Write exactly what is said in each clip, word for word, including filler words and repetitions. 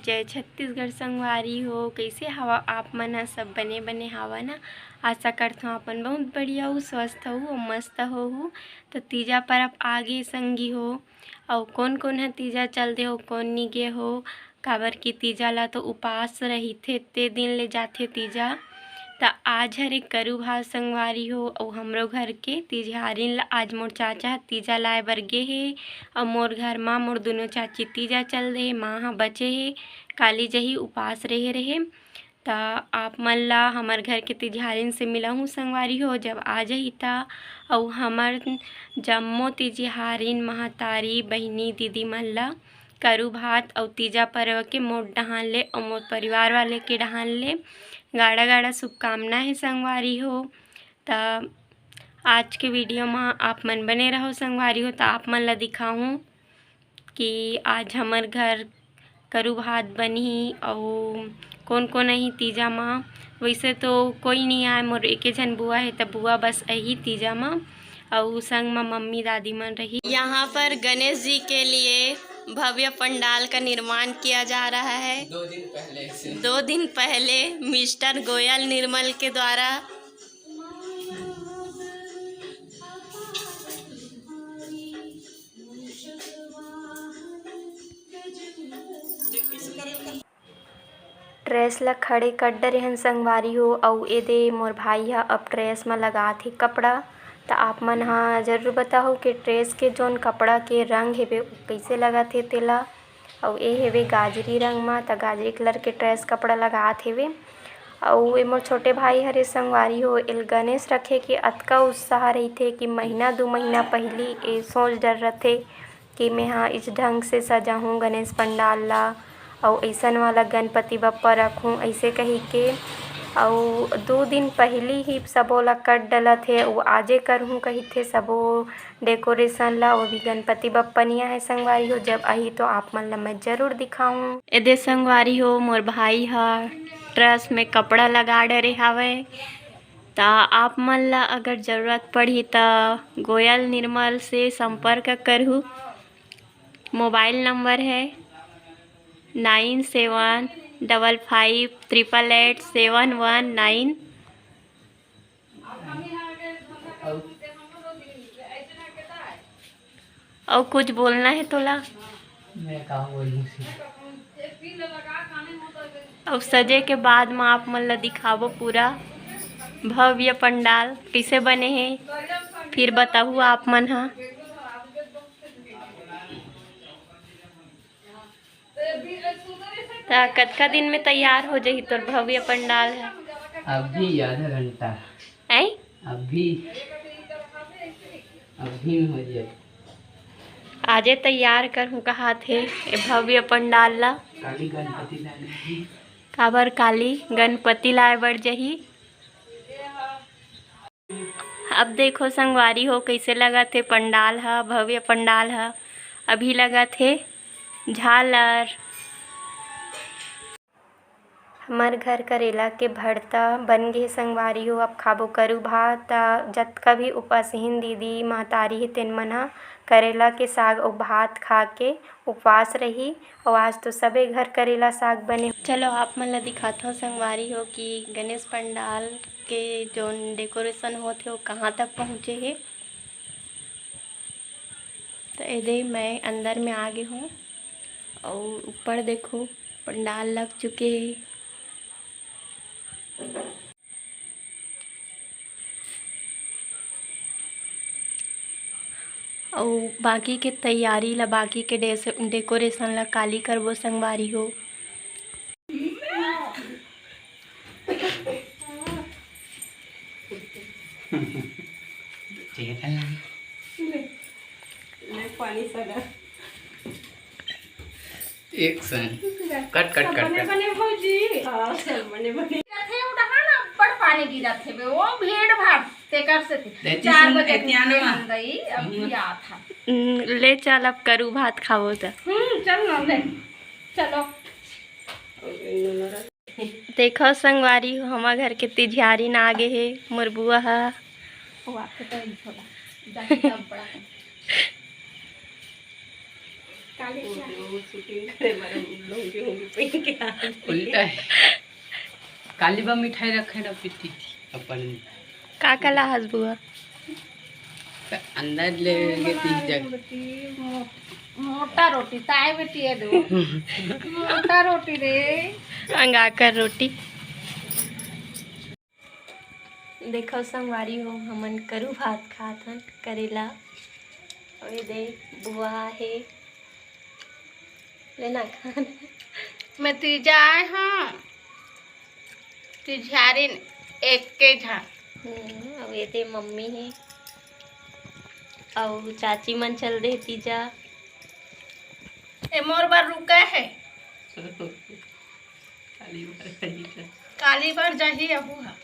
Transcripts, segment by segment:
जय छत्तीसगढ़ संगवारी हो, कइसे हवा आप मन ह? सब बने बने हवा ना? आशा करथों आप मन बहुत बढ़िया हो, स्वस्थ हो अउ मस्त होहू। त तीजा परब आगे संगी हो, अउ कोन कोन ह तीजा चल दे हो, कोन नी गे हो, काबर कि तीजा ला तो उपास रहिथे, ते दिन ले जाथे तीजा। त आज हरे करू भात संगवारी हो, अउ हमरो घर के तिजहारिन ला आज मोर चाचा ह तीजा लाए बर गे हे, अउ मोर घर मा मोर दुनो चाची तीजा चल दे हे, माँ ह बचे हे, काली जही उपास रहे रहे। त आप मन ला हमर घर के तिजहारिन से मिलाहूँ संगवारी हो, जब आ जही त। अउ हमर जम्मो तिजहारिन, महतारी, बहिनी, दीदी मन ला करू भात अउ तीजा पर्व के मोर डहान ले अउ मोर परिवार वाले के डहान ले गाड़ा गाड़ा शुभकामना हे संगवारी हो। त आज के वीडियो मा आप मन बने रहो संगवारी हो। त आप मन ला दिखाहूँ कि आज हमर घर करू भात बनही अउ कोन कोन अही तीजा मा। वैसे तो कोई नहीं आए, मोर एके झन बुआ हे, त बुआ बस अही तीजा मा, अउ संग मा मम्मी दादी मन रही। यहाँ पर गणेश जी के लिए भव्य पंडाल का निर्माण किया जा रहा है। दो दिन पहले से। दो दिन पहले मिस्टर गोयल निर्मल के द्वारा ड्रेस ला खड़े कर डरे हन संगवारी हो, अउ एदे मोर भाई ह अब ड्रेस म लगात हे कपड़ा। त आप मन ह जरूर बताहू कि ड्रेस के जोन कपड़ा के रंग हेवे, ओ कइसे लगत हे तेला। अउ ए हेवे गाजरी रंग म, त गाजरी कलर के ड्रेस कपड़ा लगात हेवे। अउ ए मोर छोटे भाई हरे संगवारी हो, एल गणेश रखे के अतका उत्साह रहिथे कि महीना दू महीना पहिली ए सोच डर रथे कि मेंहा इस ढंग से सजाहूँ गणेश पंडाल ला, अउ अइसन वाला गणपति बप्पा रखहूँ, अइसे कहिके। अउ दू दिन पहिली ही सबो ला कर डलत हे, अउ आजे करहूँ कहिथे सबो डेकोरेशन ला। वो भी गणपति बप्पा निया है संगवारी हो, जब आही तो आप मन ला मैं जरूर दिखाऊँ। एदे संगवारी हो, मोर भाई ह ड्रेस में कपड़ा लगा डरे हावय, त आप मन ला अगर जरूरत पड़ही त गोयल निर्मल से संपर्क करहू। मोबाइल नंबर है nine seven double five triple eight seven one nine। अउ कुछ बोलना है तोला? मैं का बोलूं सी? अब सजे के बाद म आप मन ला दिखाबो पूरा भव्य पंडाल कइसे बने हे, फिर बताहू आप मन ह। त कतका दिन में तैयार हो जाही तोर भव्य पंडाल ह? अभी आधा घंटा। हैं? अभी, अभी में हो जाए। आजे तैयार करहूँ कहात हे ए भव्य पंडाल ला। काली गणपति लाने ही। काबर काली गणपति लाए बर जाही। अब देखो संगवारी हो, कइसे लगत हे पंडाल ह, भव्य पंडाल ह। अभी लगत हे झालर। हमर घर करेला के भरता बन गे संगवारी हो। अब खाबो करू भात। त जतका भी उपासहीन दीदी महतारी हे, तेन मन ह करेला के साग अउ भात खा के उपवास रही। अउ आज तो सबे घर करेला साग बने। चलो, आप मन ला दिखाथव संगवारी हो कि गणेश पंडाल के जोन डेकोरेशन होत हे, वो कहाँ तक पहुँचे हे। तो एदे मैं अंदर में आ गे हूँ, अउ ऊपर देखो, पंडाल लग चुके हे। अउ बाकी के तैयारी ला, बाकी के डेस-, डेकोरेशन ला काली करबो संगवारी हो। ले, ले पानी सगा। एक्शन। कट, कट, सब कट, बने कट। बने भौजी। हाँ, सब बने बने। रथे उड़हा ना, बड़ पानी गिरत हे बे, वो भीड़ भाड़, तेकर से ते। ले, चार जिसम बजे एतियाना। निकले हम गई, अब हम्म। भी आत हा। हम्म, ले चल, अब करू भात खाबो त। हम्म, चल ना, ले। चलो। देखो संगवारी हो, हमर घर के तिजहारिन आ गे हे, मोर बुआ ह। वो आपके तो ही छोड़ा, जाके तब बड़ा। उल्टा है। काली बा मिठाई रखे ना पीती थी अपन। का कला हस बुआ? त अंदर ले गे तीन जग। मोटा रोटी, ताए बेटी है दो। मोटा रोटी रे। अंगाकर रोटी। देखो संगवारी हो, हमन करू भात खात हन, करेला। अउ ये दे बुआ हे, लेना खान। मैं तीजा आए हूँ, तिझारिन एक के झन। हम्म, अउ ये दे मम्मी हे, अउ चाची मन चल दे तीजा। ए मोर बर रुका है। काली बार जाही त। काली बार जाही अबू हा।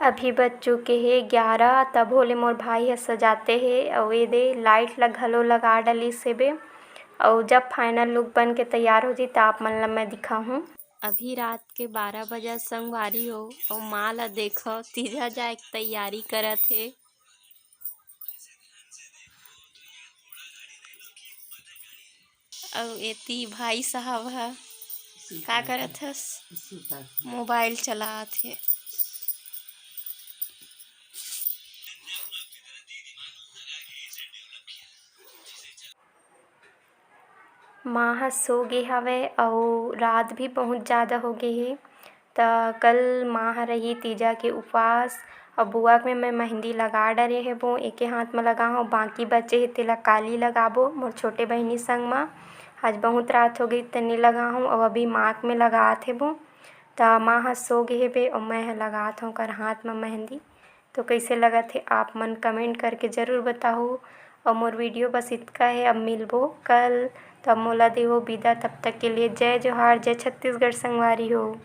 अभी बज चुके हे ग्यारह, तभो ले मोर भाई ह सजाते हे, अउ ए दे लाइट ला घलो लगा डलिस हेबे। अउ जब फाइनल लुक बन के तैयार हो जी, त आप मन ला मैं दिखाहूँ। अभी रात के बारह बजा संगवारी हो, अउ माँ ला देखो, तीजा जाए के तैयारी करत हे। अउ एती भाई साहब ह का करत हस? मोबाइल चलात हे। माँ ह सो गे हवय अउ रात भी बहुत ज़्यादा हो गे हे। त कल माँ ह रही तीजा के उपवास, अउ बुआ के में मैं मेहंदी लगा डरे हेबो, एके हाथ म लगा हूँ, बाकी बचे हे तेला काली लगाबो मोर छोटे बहिनी संग म। आज बहुत रात हो गई, त नइ लगा हूँ, अउ अभी माँ के में लगात हेबो। त माँ ह सो गे हेबे, अउ मैं ह लगात हूँ ओकर हाथ म मेहंदी। तो कइसे लगत हे, आप मन comment करके ज़रूर बताहू। अउ मोर video बस इतका हे, अब मिलबो कल, तब मोला देहू बिदा। तब तक के लिए जय जोहार, जय छत्तीसगढ़ संगवारी हो।